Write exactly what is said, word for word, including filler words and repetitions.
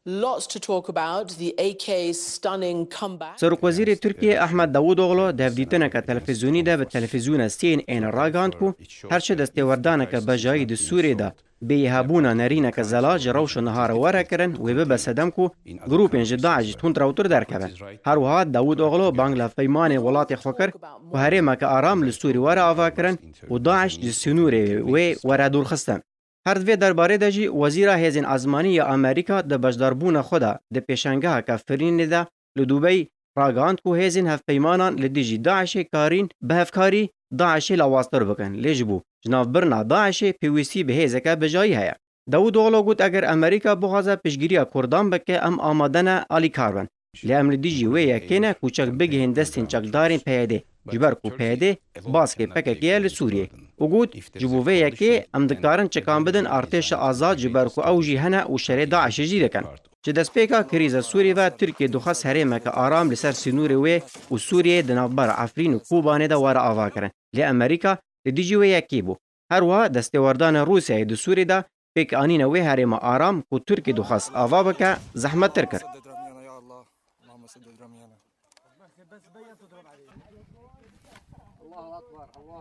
Lots to talk about, the A K's stunning comeback. Serokwezîrê Tirkiyê Ahmed Davutoglu di hevdîtineke televîzyonî de bi televîzyona C N N ragihand ku her çi destêwerdaneke bejayî di Sûriyê de bêyî hebûna nerîneke zelal ji rewşa niha re were kirin, wê bibe sedem ku grûpên ji DAIŞ jî tund rewtir derkevin. Her wiha Davutoglu bang li hevpeymanên welatê xwe kir ku herêmeke aram li Sûrî were avakirin û DAIŞ ji sînorê wê were dûrxistin. Her di vê derbarê de jî Wezîra Hêzên Ezmanî ya Amerîka di beşdarbûna xwe de di pêşangeheke firînê de li Dubey ragihand ku hêzên hevpeymanan li dijî DAIŞê karîn bi hevkarî DAIŞê lawaztir bikin, lê ji bo ji navbirina DAIŞê pêwîstî bi hêzeke bijayî heye. Davutoglu got, eger Amerîka bixwaze piştgiriya Kurdan bike, em amade ne alîkar bin. Lê em li dijî wê yekê ne ku çek bigihên destên çekdarên P Y D, ji ber ku P Y D baskê P K K ye li Sûriyê. Û got, ji bo vê yekê em dikarin çekan bidin artêşa azad, ji ber ku ew jî hene û şerê DAIŞê jî dikin. Ji destpêka krîza Sûriyê ve Tirkiye dixwest herêmeke aram li ser sînorê wê û Sûriyê di navbera Efrîn û Kobanê de were avakirin. Lê Amerîka li dijî wê yekê bû. Her wiha destêwerdana Rûsyayê di Sûriyê de pêkanîna wê herêma aram ku Tirkiye dixwest ava bike, zehmettir kir.